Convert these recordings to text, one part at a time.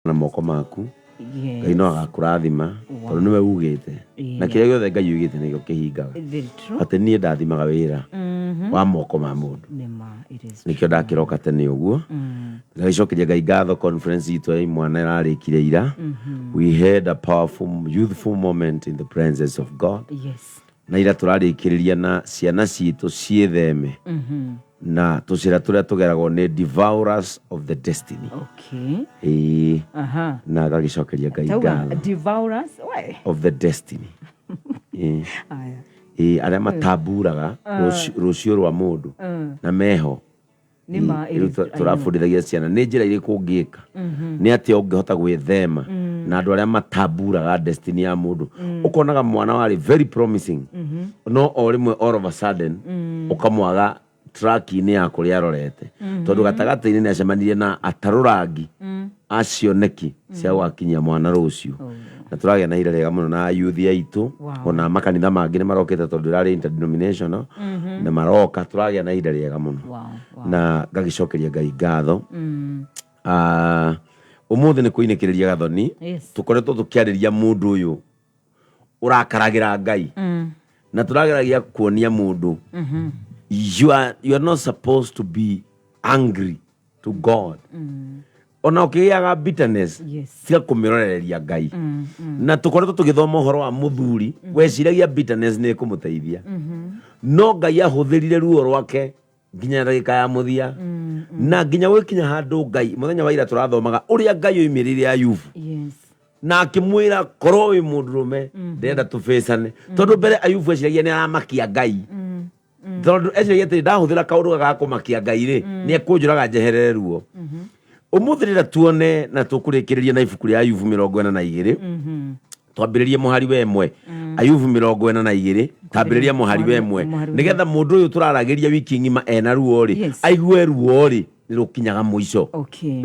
Na moko maku Ngai no agakũrathima tondũ nĩwe ugĩte na kĩrĩa gĩothe Ngai ugĩte nĩkĩo kĩhingaga. Very true. Atĩ niĩ ndathimaga wĩra wa moko ma mũndũ. Nĩma, it is. Nĩkĩo ndakĩroka tene ũguo. Ngagĩcokeria Ngai ngatho, conference itũ ya imwana ĩrarĩkire ira. We had a powerful youthful moment in the presence of God. Na ira tũrarĩkĩrĩria na ciana citũ ciĩtheme na tũcĩra tũrĩa tũgeragwo nĩ devourers of the destiny. Ĩĩ. Na ngagĩcokeria Ngai Tauga ngatho. Devourers we. Of the destiny. Ĩĩ. Aya. Ĩĩ, arĩa matamburaga rũciũ rwa mũndũ na meho. Nĩ ma, it Rĩu is- I know. tũrabundithagia ciana nĩ njĩra irĩkũ ũngĩka, nĩ atĩa ũngĩhota gwĩthema na andũ arĩa matamburaga destiny ya mũndũ. Ũkonaga mwana warĩ very promising, no o rĩmwe, all of a sudden, ũkamwaga track-inĩ ya kũrĩa arorete, tondũ gatagatĩ-inĩ nĩ acemanirie na atarũrangi a cioneki cia gũgakinyia mwana rũciũ. Na tũragĩa na ihinda rĩega mũno na youth aitũ. Ona makanitha mangĩ nĩ marokĩte tondũ ĩrarĩ interdenominational na maroka, tũragĩa na ihinda rĩega mũno. Na ngagĩcokeria Ngai ngatho. Ah, ũmũthĩ nĩ kũinĩkĩrĩria gathoni. Tũkoretwo tũkĩarĩria mũndũ ũyũ ũrakaragĩra Ngai na tũrageragia kuonia mũndũ you are not supposed to be angry to God. Ona ũkĩgĩaga bitterness, tiga kũmĩrorereria Ngai. Na tũkoretwo tũgĩthoma ũhoro wa mũthuri weciragia bitterness nĩ ĩkũmũteithia, no Ngai ahũthĩrire ruo rwake nginya ndagĩka ya mũthia na nginya gwĩkinya handũ Ngai. Mũthenya wa ira tũrathomaga ũrĩa Ngai oimĩrĩire Ayubu na akĩmwĩra, "Korwo wĩ mũndũrũme, ndĩrenda tũbĩcane." Tondũ mbere Ayubu eciragia nĩ aramakia Ngai, tondũ eciragia atĩrĩ, "Ndahũthĩra kaũndũ gaka ga kũmakia Ngai rĩ, nĩ ekũnjũraga njeherere ruo." Ũmũthĩ rĩrĩa tuone na tũkũrĩkĩrĩria na ibuku rĩa Ayubu 42, twambĩrĩrie mũhari wa 1. Ayubu 42, tambĩrĩria mũhari wa 1. Mũhari wa Nĩgetha mũndũ ũyũ tũraragĩria wiki ng'ima ena ruo rĩ, aigue ruo rĩ nĩ rũkinyaga mũico. Okay.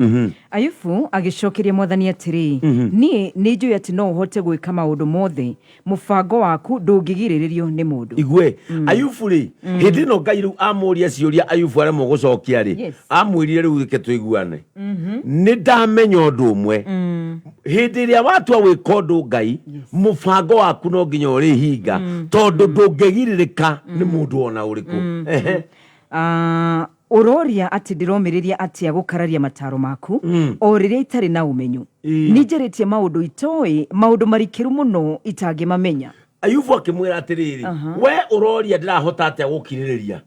Ayubu agĩcokeria Mwathani atĩrĩ, "Niĩ nĩ njũĩ atĩ no ũhote gwĩka maũndũ mothe, mũbango waku ndũngĩgirĩrĩrio nĩ mũndũ." Igue Ayubu rĩ, hĩndĩ ĩno Ngai rĩu amũria ciũria, Ayubu aremwo gũcokia rĩ, amwĩrire, "Rĩu reke tũiguane. Nĩ ndamenya ũndũ ũmwe: hĩndĩ ĩrĩa watua gwĩka ũndũ, Ngai, mũbango waku no nginya ũrĩhinga, tondũ ndũngĩgirĩrĩka nĩ mũndũ ona ũrĩkũ." Ehe. Ah, ũroria atĩ ndĩromĩrĩria atĩa gũkararia mataro maku o rĩrĩa itarĩ na ũmenyo. Nĩ njarĩtie maũndũ itoĩ, maũndũ marikĩru mũno itangĩmamenya. Ayubu akĩmwĩra atĩrĩrĩ, "We ũroria ndĩrahota atĩa gũkirĩrĩria.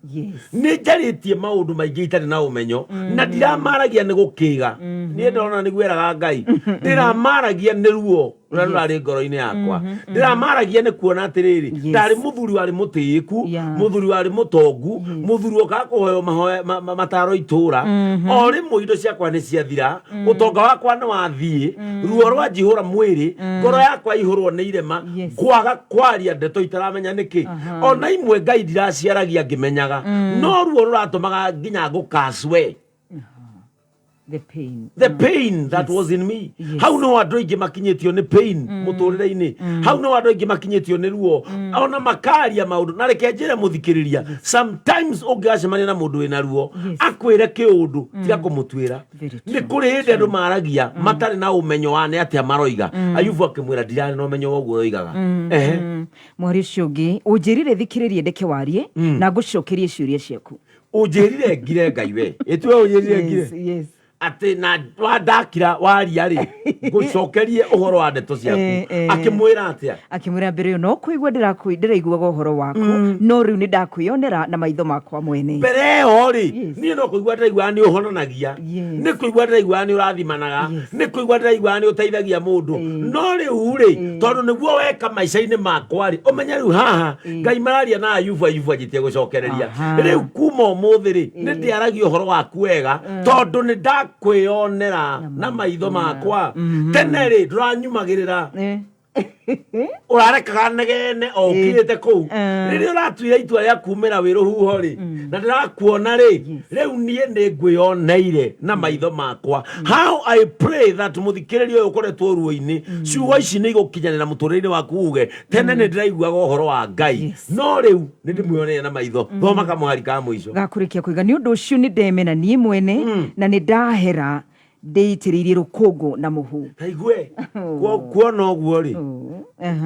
Nĩ njarĩtie maũndũ maingĩ itarĩ na ũmenyo, na ndiramaragia nĩ gũkĩga. Niĩ ndona nĩguo eraga Ngai, ndĩramaragia nĩ ruo rũrĩa rũrarĩ ngoro-inĩ yakwa, ndĩramaragia nĩ kuona atĩrĩrĩ, ndarĩ mũthuri warĩ mũtĩĩku, mũthuri warĩ mũtongu, mũthuri okaga kũhoywo mahoya mataro itũra. O rĩmwe indo ciakwa nĩ ciathira, ũtonga wakwa nĩ wathiĩ, ruo rwanjihũra mwĩrĩ, ngoro yakwa ihũrwo nĩ irema, kwaga kwaria ndeto itaramenya nĩkĩ. Ona imwe Ngai ndiraciaragia ngĩmenyaga, no ruo rũratũmaga nginya ngũkacwe." The pain. The pain that was in me. Hau no andũ aingĩ makinyĩtio nĩ pain mũtũrĩre-inĩ, hau no andũ aingĩ makinyĩtio nĩ ruo, ona makaria maũndũ. Na reke njĩre mũthikĩrĩria, sometimes ũngĩgacemania na mũndũ wĩna ruo akwĩre kĩũndũ, tiga kũmũtuĩra. Very Nĩ kũrĩ hĩndĩ andũ maragia matarĩ na ũmenyo wa nĩ atĩa maroiga. Ayubu akĩmwĩra, "Ndirarĩ na ũmenyo wa ũguo ũroigaga." Ehe. Mũhari ũcio ũngĩ, "Ũnjĩrire thikĩrĩrie ndeke warie na ngũcokerie ciũria ciaku." Ũnjĩrire ngire Ngai, we ĩtue ũnjĩrire ngire atĩ na wandakira waria rĩ, ngũcokerie ũhoro wa ndeto ciaku. Akĩmwĩra atĩa? Akĩmwĩra, "Mbere ĩyo no kũigua ndĩraiguaga ũhoro waku, no rĩu nĩ ndakwĩonera na maitho makwa mwene." Mbere ĩyo rĩ, niĩ no kũigua ndĩraiguaga nĩ ũhonanagia, nĩ kũigua ndĩraiguaga nĩ ũrathimanaga, nĩ kũigua ndĩraiguaga nĩ ũteithagia mũndũ, no rĩu rĩ, tondũ nĩguo weka maica-inĩ makwa rĩ, ũmenye rĩu haha Ngai mararia na Ayubu. Ayubu anjĩtie gũcokereria. "Rĩu kuma ũmũthĩ rĩ, nĩ ndĩaragia ũhoro waku wega, tondũ nĩ ndakwĩonera na maitho makwa. Tene rĩ, ndũranyumagĩrĩra, ũrarekaga negene o ũkirĩte kũu. Rĩrĩa ũratuire itua rĩa kumĩra wĩ rũhuho rĩ, na ndĩrakuona rĩ, rĩu niĩ nĩ ngwĩoneire na maitho makwa." How I pray that mũthikĩrĩria ũyũ ũkoretwo ruo-inĩ, ciugo ici nĩ igũkinyanĩra mũtũrĩre-inĩ waku, uge, "Tene nĩ ndĩraiguaga ũhoro wa Ngai, no rĩu nĩ ndĩmwĩoneire na maitho." Thoma kamũhari ka mũico. Gakũrĩkia kuiga, "Nĩ ũndũ ũcio nĩ ndemena niĩ mwene na nĩ ndahera. Ndĩitĩrĩirie rũkũngũ na mũhu. Taigue kuona ũguo rĩ,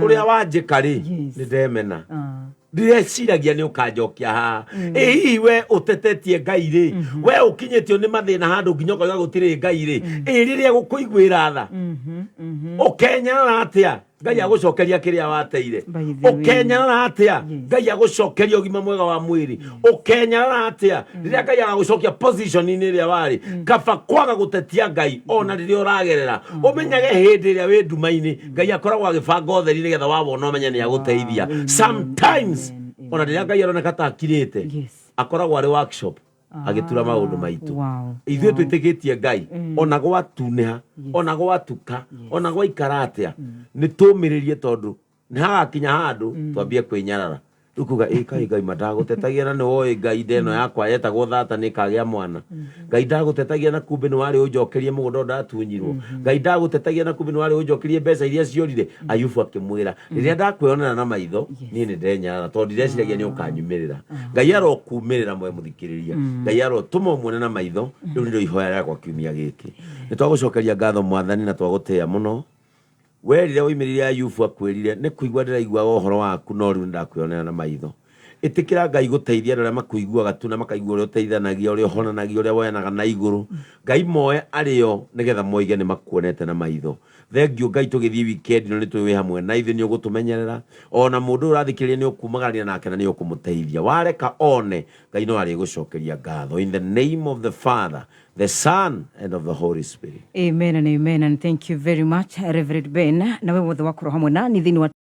ũrĩa wanjĩka rĩ, nĩ ndemena. Ndireciragia nĩ ũkanjokia haha. Ĩ hihi we ũtetetie Ngai rĩ, we ũkinyĩtio nĩ mathĩna handũ nginya ũkauga gũtirĩ Ngai rĩ, ĩ rĩrĩa gũkũiguĩra tha, ũkenyarara atĩa Ngai agũcokeria kĩrĩa wateire? By the way. Ũkenyarara atĩa Ngai agũcokeria ũgima mwega wa mwĩrĩ? Ũkenyarara atĩa rĩrĩa Ngai agagũcokia position-inĩ ĩrĩa warĩ? Kaba kwaga gũtetia Ngai ona rĩrĩa ũragerera. Ũmenyage hĩndĩ ĩrĩa wĩ nduma-inĩ, Ngai akoragwo agĩbanga ũtheri nĩgetha wawona ũmenye nĩ agũteithia. Amen, Sometimes amen, amen. ona rĩrĩa Ngai aroneka ta akirĩte, akoragwo arĩ workshop agĩtura maũndũ maitũ. Ithuĩ twĩtĩkĩtie Ngai, ona gwatunĩha, ona gwatuka, ona gwaikara atĩa, nĩ tũmĩrĩrie, tondũ nĩ hagakinya handũ twambie kwĩnyarara. Rĩu kuga ĩ kaĩ Ngai mandagũtetagia na nĩ woĩ Ngai ndeno yakwa yetagwo thata nĩ kagĩa mwana. Ngai ndagũtetagia na kumbe nĩ warĩ ũnjokerie mũgũnda ũyũ ndatunyirwo. Ngai ndagũtetagia na kumbe nĩ warĩ ũnjokerie mbeca iria ciorire. Ayubu akĩmwĩra, rĩrĩa ndakwĩonera na maitho, niĩ nĩ ndenyarara, tondũ ndireciiragia nĩ ũkanyumĩrĩra. Ngai arokumĩrĩra mwe mũthikĩrĩria. Ngai arotũma ũmuone na maitho. Rĩu nĩrĩo ihoya rĩakwa kiumia gĩkĩ. Nĩ twagũcokeria ngatho, Mwathani, na twagũtĩĩa mũno. Werire woimĩrĩire Ayubu akwĩrire, nĩ kũigua ndĩraiguaga ũhoro waku, no rĩu nĩ ndakwĩonera na maitho. Ĩtĩkĩra Ngai gũteithia andũ arĩa makũiguaga tu na makaigua ũrĩa ũteithanagia, ũrĩa ũhonanagia, ũrĩa woyanaga na igũrũ. Ngai moe arĩ o nĩgetha moige nĩ makuonete na maitho. Thengiũ Ngai, tũgĩthiĩ weekend ĩno nĩ tũĩ wĩ hamwe na ithuĩ, nĩ ũgũtũmenyerera. Ona mũndũ ũyũ ũrathikĩrĩria nĩ ũkumagarania nake na nĩ ũkũmũteithia. Wareka one, Ngai no arĩgũcokeria ngatho. In the name of the Father, the Son, and of the Holy Spirit. Amen and amen, and thank you very much, Reverend Ben, nawe wothe wakorwo hamwe nani thĩinĩ wa